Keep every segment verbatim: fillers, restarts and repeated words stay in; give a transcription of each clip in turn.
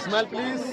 Smile, please.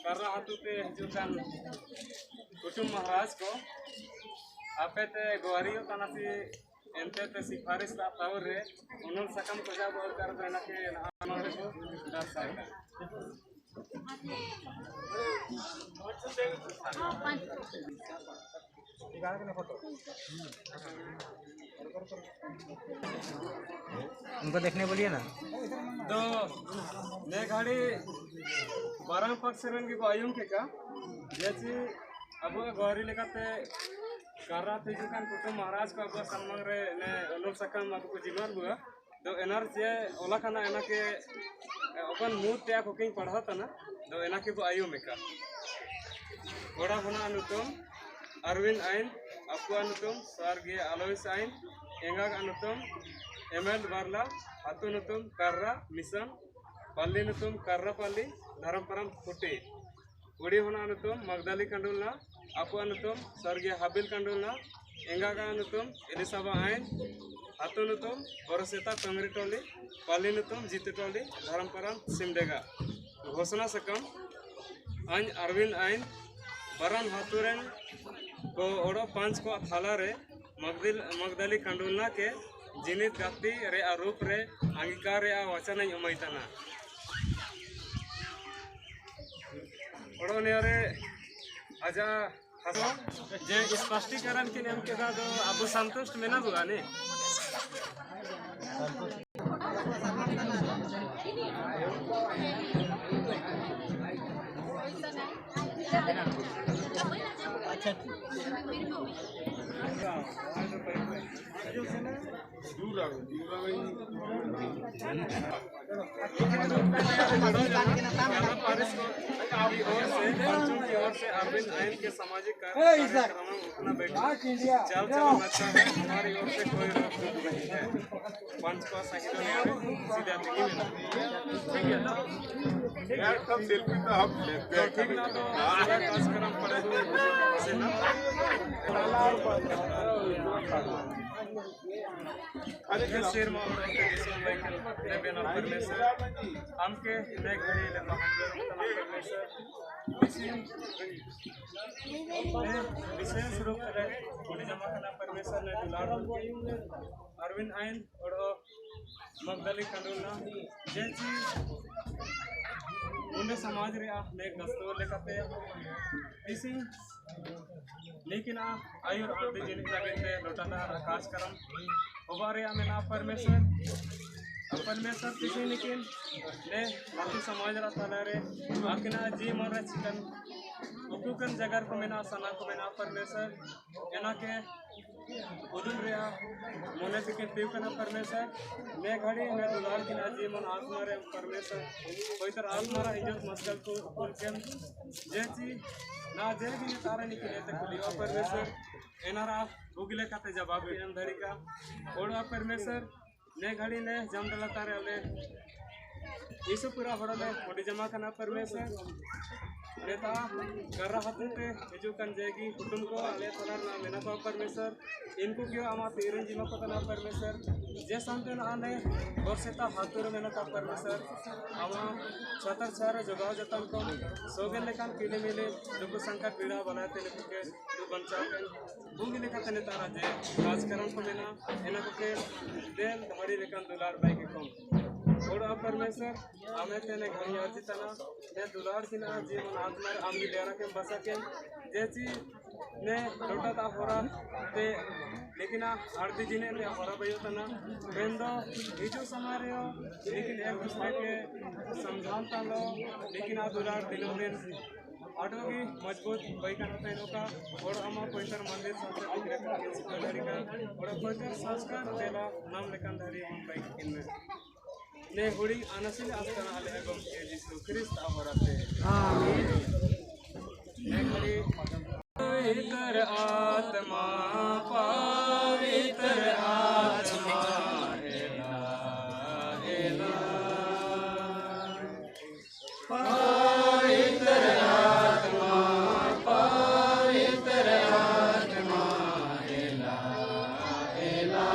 ᱠᱟᱨᱟ ᱟᱹᱛᱩ ᱛᱮ ᱦᱤᱡᱩᱜ ᱠᱟᱱ ᱠᱩᱴᱩᱢ ᱢᱟᱦᱟᱨᱟᱡᱽ ᱠᱚ, ᱟᱯᱮ ᱛᱮ ᱜᱚᱣᱟᱨᱤᱭᱚᱜ ᱠᱟᱱᱟ ᱥᱮ ᱮᱱᱛᱮ ᱯᱮ ᱥᱤᱯᱷᱟᱨᱤᱥ ᱛᱟᱵ ᱛᱟᱣ ᱨᱮ ᱩᱱᱩᱞ ᱥᱟᱠᱟᱢ ᱠᱚ ᱡᱟᱵᱚ ᱫᱚᱨᱠᱟᱨ ᱫᱚ ᱮᱱᱟ ᱠᱮ ᱱᱟᱦᱟᱜ ᱱᱚᱰᱮ ᱠᱚ ᱫᱟᱨᱥᱟᱭ ᱫᱟ᱾ उनको देखने बोलिए ना। ᱫᱚ ᱱᱮ ᱜᱷᱟᱹᱲᱤ ᱵᱟᱨᱟᱝ ᱯᱟᱠᱥᱤ ᱨᱮᱱ ᱜᱮᱠᱚ ᱟᱭᱩᱢ ᱠᱮᱫᱟ, ᱡᱮ ᱪᱮ ᱟᱵᱚᱣᱟᱜ ᱜᱚᱣᱟᱨᱤ ᱞᱮᱠᱟᱛᱮ ᱠᱟᱨᱟ ᱛᱮ ᱦᱤᱡᱩᱜ ᱠᱟᱱ ᱠᱩᱴᱩᱢ ᱢᱟᱦᱟᱨᱟᱡᱽ ᱠᱚ ᱟᱵᱚᱣᱟᱜ ᱥᱟᱢᱟᱝ ᱨᱮ ᱱᱮ ᱩᱱᱩᱞ ᱥᱟᱠᱟᱢ ᱟᱵᱚ ᱠᱚ ᱡᱤᱢᱟᱞ ᱵᱚᱣᱟ᱾ ᱫᱚ ᱮᱱᱟᱨ ᱡᱮ ᱚᱞᱟ ᱠᱟᱱᱟ, ᱮᱱᱟᱠᱮ ᱚᱠᱟᱱ ᱢᱩᱸ ᱛᱮ ᱟᱠᱚ ᱠᱤᱱ ᱯᱟᱲᱦᱟᱣ ᱛᱟᱱᱟ, ᱫᱚ ᱮᱱᱟᱠᱮ ᱵᱚ ᱟᱭᱩᱢ ᱮᱠᱟ᱾ ᱠᱚᱲᱟ ᱦᱚᱱᱟᱜ ᱧᱩᱛᱩᱢ ᱟᱨᱣᱤᱱ ᱟᱭᱤᱱ, ᱟᱯᱩᱣᱟᱜ ᱧᱩᱛᱩᱢ ᱥᱟᱨᱜᱮ ᱟᱞᱚᱭᱤᱥ ᱟᱭᱤᱱ, ᱮᱸᱜᱟᱜᱟᱜ ᱧᱩᱛᱩᱢ ᱮᱢᱮᱞ ᱵᱟᱨᱞᱟ, ᱟᱹᱛᱩ ᱧᱩᱛᱩᱢ ᱠᱟᱨᱨᱟ ᱢᱤᱥᱚᱱ, ᱯᱟᱞᱞᱤ ᱧᱩᱛᱩᱢ ᱠᱟᱨᱨᱟ ᱯᱟᱞᱞᱤ, ᱫᱷᱚᱨᱚᱢᱯᱟᱨᱟᱢ ᱠᱩᱴᱤ᱾ ᱠᱩᱲᱤ ᱦᱚᱱᱟᱜ ᱧᱩᱛᱩᱢ ᱢᱟᱜᱽᱫᱟᱞᱤ ᱠᱟᱱᱰᱩᱞᱱᱟ, ᱟᱯᱩᱣᱟᱜ ᱧᱩᱛᱩᱢ ᱥᱚᱨᱜᱤᱭᱟ ᱦᱟᱵᱤᱞ ᱠᱟᱱᱰᱩᱞᱱᱟ, ᱮᱸᱜᱟᱜᱟᱜ ᱧᱩᱛᱩᱢ ᱮᱞᱤᱥᱟᱵᱟ ᱟᱭᱤᱱ, ᱟᱹᱛᱩ ᱧᱩᱛᱩᱢ ᱵᱚᱨᱚᱥᱮᱛᱟ ᱛᱚᱝᱜᱽᱨᱤ ᱴᱚᱞᱤ, ᱯᱟᱞᱤ ᱧᱩᱛᱩᱢ ᱡᱤᱛᱩ ᱴᱚᱞᱤ, ᱫᱷᱚᱨᱚᱢᱯᱟᱨᱟᱢ ᱥᱤᱢᱰᱮᱜᱟ᱾ ᱜᱷᱳᱥᱱᱟ ᱥᱟᱠᱟᱢ, ᱟᱧ ᱟᱨᱣᱤᱱ ᱟᱭᱤᱱ, ᱵᱟᱨᱟᱱ ᱟᱹᱛᱩ ᱨᱮᱱ ᱠᱚ ᱚᱲᱚᱜ ᱯᱟᱸᱪ ᱠᱚᱣᱟᱜ ᱛᱷᱟᱞᱟᱨᱮ ᱢᱟᱜᱽᱫᱤᱞ-, ᱢᱟᱜᱽᱫᱟᱞᱤ ᱠᱟᱱᱰᱩᱞᱱᱟ ᱠᱮ ᱡᱤᱱᱤᱫ ᱜᱟᱛᱮ ᱨᱮᱭᱟᱜ ᱨᱩᱯ ᱨᱮ ᱟᱝᱜᱤᱠᱟᱨ ᱨᱮᱭᱟᱜ ᱣᱟᱪᱟᱱ ᱤᱧ ᱮᱢᱟᱭ ᱛᱟᱱᱟ᱾ ᱚᱲᱚᱜ ᱱᱮᱭᱟᱨᱮ ᱟᱡᱟᱜ ᱦᱟᱥᱟ ᱡᱮ ᱥᱯᱟᱥᱴᱤᱠᱟᱨᱟᱱ ᱠᱤᱱ ᱮᱢ ᱠᱮᱫᱟ, ᱫᱚ ᱟᱵᱚ ᱥᱟᱱᱛᱩᱥᱴ ᱢᱮᱱᱟᱜ ᱵᱚᱱᱟ ᱱᱤ? की ओर से अरविंद आयन के सामाजिक कार्य-, कार्यक्रम में उठना बैठना चाल चलन अच्छा है, हमारी ओर से कोई रोक टोक नहीं है। पंच को सही तो नहीं है, सीधा तो नहीं मिला। ठीक है ना? यार, सब सेल्फी तो हम लेते हैं। ठीक ना, तो पूरा कार्यक्रम पड़े हुए से ना। अरे, ये शेर मामला के विषय में लेबेना परमेश्वर, हमके ने घड़ी लेबा परमेश्वर, विशेष, विशेष रूप से उन्हें जमा करना परमेश्वर ने दुलार अरविंद आयन और मगदली कंडोलना, जैसी उन्हें समाज रे आप ने दस्तूर लेकर पे, इसी लेकिन आ आयुर आदि जिनिस लगे ते लोटा दा आकाश करम। ओबारे आमेन आ परमेश्वर, आ परमेश्वर किसी लेकिन ने बाकी समाज रा ताला रे आकिना जी मन रे चिकन उकुकन जगर को मेना सना को मेना परमेश्वर एना के उदुल रे आ मने से के पीव कना परमेश्वर ने घड़ी ने दुलार किना जी मन आत्मा रे परमेश्वर पवित्र आत्मा रा इज्जत मस्कल को उकुल के जैसी ना जे भी तारा निकले ते कुलियो परमेश्वर एनारा बुगिले काते जवाब एम धरिका। ओड़ा परमेश्वर ने घड़ी ने जमडला तारे अले यीशु पूरा होड़ले ओडी जमा कना परमेश्वर। नेता कर रहा थे ते हिजू कन जाएगी कुटुम को अले तोलार ना मेना पा परमेश्वर। इनको क्यों आमा तेरे जिमा पता ना परमेश्वर। जे संते ना आने वर्षे ता हाथुर मेना पा परमेश्वर। आमा छतर छारे जोगाव जतन को सोगन लेकान किले मिले दुख संकट पीड़ा बनाए तेले के तू बंचाव कर। बुगी लेकाते नेतारा जे राजकरण को मेना, एना कोके देन धड़ी लेकान दुलार बाई के कम। ओड़ा परमेश्वर, आमे तेने घड़ी अर्जिताना, ने दुलार किना जे मन आत्मार आमगी डेरा के बसा के, जेची ने लोटा ता होरा ते ଲେକିନ୍ ଆଡ଼୍‌ଦି ଜିନିଷ୍‌ରେ ହରାବାଇୟଃତାନା, ମେନ୍‌ଦ ହିଜୁଃ ସମୟରେୟ ଲେକିନ୍ ଏକ୍ ଦୁସରାକେ ସମଝାଅଃତାନ୍‌ଲଃ, ଲେକିନ୍ ଆ ଦୁଲାଡ଼୍ ଦିନଦିନ୍ ଆଡଃଗି ମଜବୁତ୍ ବାଇକାନ୍ ତାଇନଃକା। ଅଡଃ ଆମାଃ ପବିତର୍ ମନ୍ଦିର୍ ସାଥିରେ ବିକ୍ରିୟା କାନ୍, ଅଡଃ ପବିତର୍ ସାସ୍କାର୍ ତେଲା ନାମ୍ ଲେକାନ୍ ଧାରି ବାଇକାନ୍‌ମେ। ନେ ହୁଡିଙ୍ଗ୍ ଆନାସିଲେ ଆସ୍‌କାନା ଆଲେୟାଃ ଗମ୍‌କେ ଯୀଶୁ ଖ୍ରୀଷ୍ଟ୍‌ଆଃ ହରାତେ। ଆମେନ୍। ନେ ହୁଡିଙ୍ଗ୍ ପବିତର୍ ଆତ୍ମା, ପବିତର୍ ଆତ୍ମା, ଏଲା, ଏଲା।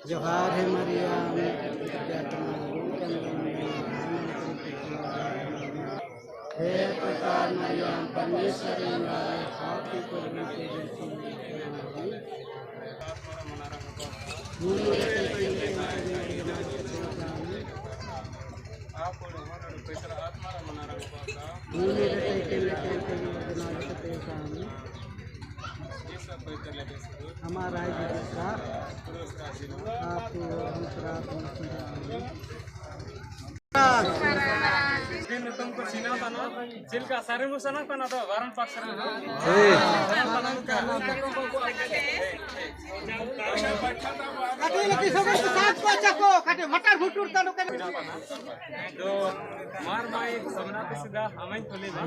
जोहार हे मरियम, हे पवित्र मरियम, परमेश्वर माता, पापी को भी के लिए हमारा ही विकास, आप हम प्रार्थना ᱠᱚ ᱪᱤᱱᱦᱟᱹᱣ ᱛᱟᱱᱟ, ᱪᱮᱫ ᱞᱮᱠᱟ ᱥᱟᱹᱨᱤ ᱵᱚ ᱥᱟᱱᱟᱢ ᱠᱟᱱᱟ ᱫᱚ, ᱵᱟᱨᱚᱱ ᱯᱟᱠᱥ ᱨᱮ᱾ ᱦᱮᱸ᱾ ᱠᱟᱹᱴᱤᱡ ᱞᱟᱹᱜᱤᱫ ᱥᱚᱢᱚᱭ ᱥᱟᱛ ᱯᱟᱸᱪ ᱟᱠᱚ, ᱠᱟᱹᱴᱤᱡ ᱢᱟᱴᱟᱨ ᱵᱷᱩᱴᱩᱨ ᱛᱟᱱᱩ ᱠᱟᱱᱟ᱾ ᱫᱚ ᱢᱟᱨ ᱢᱟᱭ ᱥᱚᱢᱱᱟ ᱠᱚ ᱥᱤᱫᱟ ᱟᱢᱟᱧ ᱠᱩᱞᱤ ᱢᱟ᱾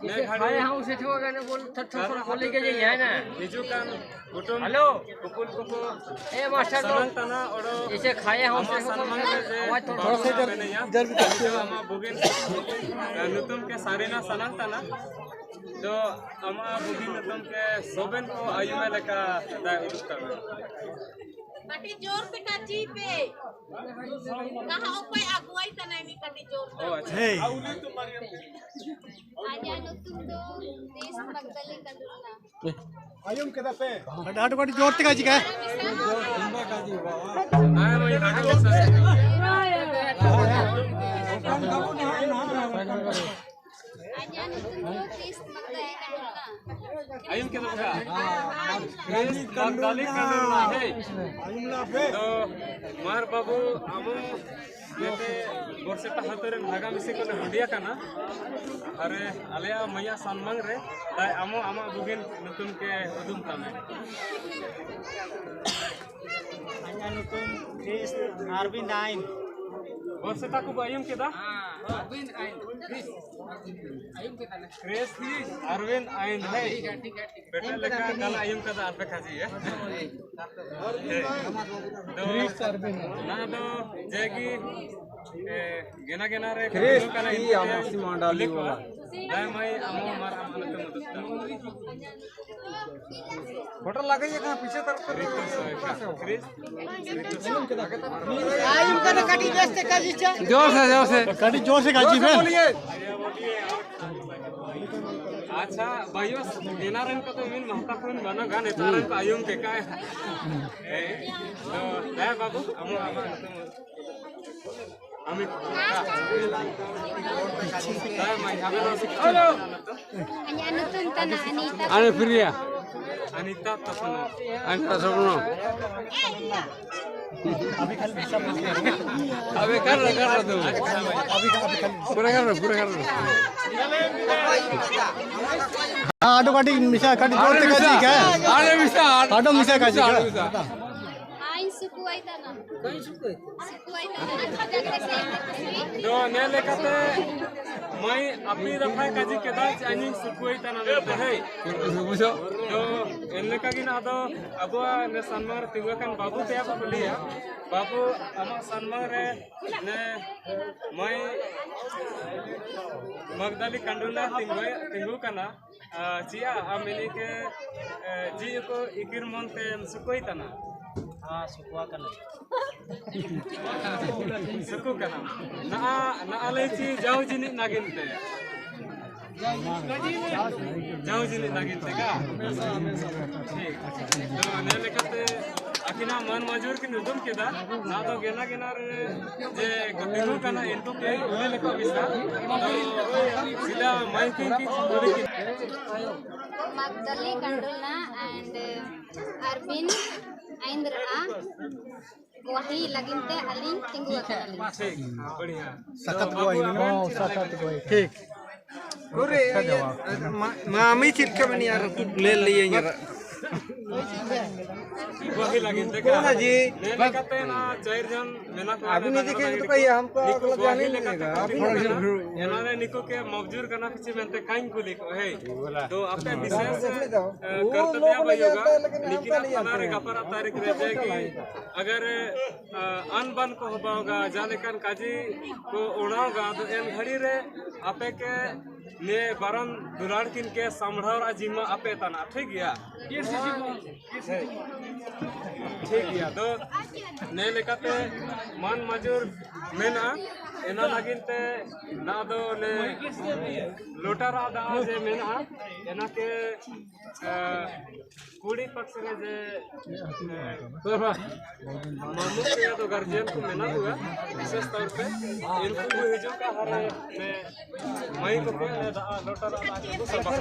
ᱤᱥᱮ ᱠᱷᱟᱭᱟ ᱦᱚᱸ ᱩᱥᱮ ᱴᱷᱚ ᱜᱟᱱᱮ ᱵᱚᱞ ᱛᱷᱚ ᱛᱷᱚ ᱠᱚᱞᱮᱡᱽ ᱜᱮ ᱡᱟᱭ ᱱᱟ᱾ ᱦᱤᱡᱩᱜ ᱠᱟᱱ ᱠᱩᱴᱩᱢ ᱦᱮᱞᱳ᱾ ᱠᱩᱯᱩᱞ ᱠᱚᱠᱚ ᱮ ᱢᱟᱥᱴᱟᱨ ᱥᱟᱱᱟᱢ ᱛᱟᱱᱟ ᱚᱰᱚ ᱤᱥᱮ ᱠᱷᱟᱭᱟ ᱦᱚᱸ ᱟᱢᱟ ᱩᱥᱮ ᱥᱟᱱᱢᱟᱱ ᱨᱮ ᱡᱮ ᱟᱣᱟᱡᱽ ᱛᱷᱚᱲᱟ ᱵᱟᱵᱩ ᱥᱟ ᱵᱮᱱᱟᱭᱟ, ᱤᱫᱷᱟᱨ ᱵᱷᱤ ᱫᱮᱠᱷᱤᱭᱮ᱾ ᱟᱢᱟ ᱵᱩᱜᱤᱱ ᱧᱩᱛᱩᱢ ᱠᱮ ᱥᱟᱨᱤᱱᱟ ᱥᱟᱱᱟᱢ ᱛᱟᱱᱟ᱾ ᱫᱚ ᱟᱢᱟ ᱵᱩᱜᱤᱱ ᱧᱩᱛᱩᱢ ᱠᱮ ᱥᱚᱵᱮᱱ ᱠᱚ ᱟᱭᱩᱢᱮ ᱞᱮᱠᱟ ᱫᱟᱭ ᱩᱫᱩᱜ ᱛᱟᱢᱟ᱾ ᱠᱟᱹᱴᱤᱡ ᱡᱳᱨ ᱛᱮ ᱠᱟᱹᱪᱤ ᱯᱮ᱾ ᱠᱟᱦᱟ ᱚᱠᱚᱭ ᱟᱜᱩᱣᱟᱭ ᱛᱟᱱᱟᱭ ᱢᱤ ᱠᱟᱹᱴᱤᱡ ᱡᱳᱨ ᱛᱮ᱾ ᱚ, ᱟᱪᱪᱷᱟ᱾ ᱦᱮᱭ᱾ ᱟᱡᱟᱜ ᱧᱩᱛᱩᱢ ᱫᱚ ᱛᱤᱥ ᱢᱟᱜᱽᱫᱟᱞᱤ ᱠᱟᱹᱱᱩ ᱠᱟᱱᱟ᱾ ᱟᱸᱡᱚᱢ ᱠᱮᱫᱟ ᱯᱮ? ᱟᱹᱰᱤ, ᱟᱹᱰᱤ, ᱟᱹᱰᱤ ᱡᱳᱨ ᱛᱮ ᱠᱟᱹᱪᱤ ᱠᱟᱭ᱾ ᱟᱡᱟᱜ ᱧᱩᱛᱩᱢ ᱫᱚ ᱠᱨᱤᱥ ᱢᱟᱜᱽᱫᱟᱞᱤ ᱠᱟᱱᱟ᱾ ᱟᱸᱡᱚᱢ ᱠᱮᱫᱟ ᱯᱮ? ᱠᱨᱤᱥ ᱢᱟᱜᱽᱫᱟᱞᱤ ᱠᱟᱱᱟ, ᱦᱮ᱾ ᱛᱚ, ᱢᱟᱨ ᱵᱟᱹᱵᱩ, ᱟᱵᱚ ᱡᱮᱛᱮ ᱵᱚᱨᱥᱮᱴᱟ ᱟᱹᱛᱩ ᱨᱮᱱ ᱱᱟᱜᱟᱢᱤᱥᱤ ᱠᱚᱞᱮ ᱦᱩᱰᱤᱭᱟ ᱠᱟᱱᱟ᱾ ᱟᱨᱮ, ᱟᱞᱮᱭᱟᱜ ᱢᱟᱭᱟ ᱥᱟᱱᱢᱟᱝ ᱨᱮ, ᱛᱟᱭ ᱟᱢᱚ ᱟᱢᱟᱜ ᱵᱩᱜᱤᱱ ᱧᱩᱛᱩᱢ ᱠᱮ ᱩᱫᱩᱢ ᱛᱟᱢᱮ᱾ ᱟᱧᱟᱜ ᱧᱩᱛᱩᱢ ᱠᱨᱤᱥ ᱟᱨᱵᱤᱱ ᱟᱭᱤᱱ᱾ ᱵᱚᱥ ᱥᱮᱛᱟ ᱠᱚ ᱵᱚ ᱟᱭᱩᱢ ᱠᱮᱫᱟ᱾ ᱠᱨᱤᱥ ᱟᱨᱣᱤᱱ ᱟᱭᱤᱱ ᱦᱮ᱾ ᱯᱮᱴᱮ ᱞᱮᱠᱟ ᱠᱟᱞᱟ ᱟᱭᱩᱢ ᱠᱟᱫᱟ ᱟᱨᱯᱮ ᱠᱷᱟᱹᱡᱤ ᱦᱮ᱾ ᱦᱮ᱾ ᱫᱚ ᱱᱟ ᱫᱚ ᱡᱮᱜᱤ, ᱮ, ᱜᱮᱱᱟ ᱜᱮᱱᱟ ᱨᱮ ᱠᱷᱨᱤᱥ ᱠᱟᱱᱟ ᱤᱧ ᱟᱢᱟᱥᱤ ᱢᱟᱰᱟᱞᱤ ᱵᱚᱞᱟ᱾ ᱫᱟᱭ ᱢᱟᱭ ᱟᱢᱚ ᱢᱟᱨ ᱟᱢ ᱟᱞᱚᱯᱮ ᱢᱩᱫᱩᱜ ᱛᱟᱢᱟ। फोटो लगे ये कहाँ पीछे तरफ कर रहे हो? ᱠᱷᱨᱤᱥ। जोर से, जोर से। काटी जोर से काटी बे। अच्छा, भाइयोस, एनारेन को तो इमिन महता खुन बना गाने तारन को आयुम के काय। ए, तो, दे बाबू, अमो, अमो, अमो। अमित। दे माई, अबे तो हेलो। अनिता। अरे प्रिया। अनिता तपनो। अनिता तपनो। अबे कर रहा, कर रहा तू। पूरा कर रहा, पूरा कर रहा। हाँ, आडो काटी मिसा काटी जोर अरे से काटी मिसा, क्या? अरे मिसा, आडो मिसा काटी अरे क्या? मिसा। आइन सुकुआई तना। सुकुआई तना। तो ने लेकाते माई अपनी दफा काजी केदा आइन सुकुआई तना लेते है। बुझो। तो एन लेका गिन आदो अबुआ ने सन्मार तिंगुआ कान बाबू ते आप बोलिया। बाबू अमा सन्मार रे ने माई मगदाली कांडुना तिंगु, तिंगु काना। आ, चिया आम इनिके, ए, जी को इकिर मन ते सुकोई तना। हाँ, सुकुआ काना। सुकु काना। ना, ना ले ची जाओ जिनी नागिन ते। जाओ जिनी नागिन ते का? ठीक। तो ने लेकाते अकिना मन मजूर किन उदुम केदा, ना तो गेना गेना रे जे कतिनु काना इनको के उले लेको बिसा। तो सीधा माइक की बोली की। मगदली कंडुलना and अरविंद आइंद्रा। गवाही लगिनते अलिंग तिंगु अकनलिंग। ठीक, बढ़िया। सखत तो गवाही, बाबू, हाँ, सखत गवाही। ठीक। अरे, अच्छा जवाब। ये, मा-, मामी चिरके बनी यार, तू ले लिए यार। गवाही लगिनते का? कौन है जी? ले लेकाते ना, चार जन मेना को अभी नहीं देखेंगे तो कहिए, हमको निको अगला गवाही जाने नहीं लेकाते देगा। अभी कौन नहीं है? देखेंगे। एनारे निको के मबजूर करना किसी में ते काइन को लिखो है। तो आपके विशेष, अ, वो लोग कर्तव्य नहीं होगा, आता है, लेकिन लेकिन हमको नहीं आता है। आप हमारे गपर तारीख रह जाएगी। अगर, अ, अनबन को हबाओगा, जालेकान काजी को ओढ़ाओगा, तो एन घड़ी रे आपे के ने बारन दुलाड़ किन के संभळाओ रा जिम्मा आपे तना, ठीक गया? ठीक गया, तो ने लेकाते मन मजूर मेना, एना लगिन ते ना दो ने लोटा रा दा जे मेना, एना के, अ, कुड़ी पक्ष रे जे, ए, मामू के या तो गार्जियन को मेना हुआ, विशेष तौर पे इनको भी हिजू का हर में माई को के ने दा-, लोटा दा-,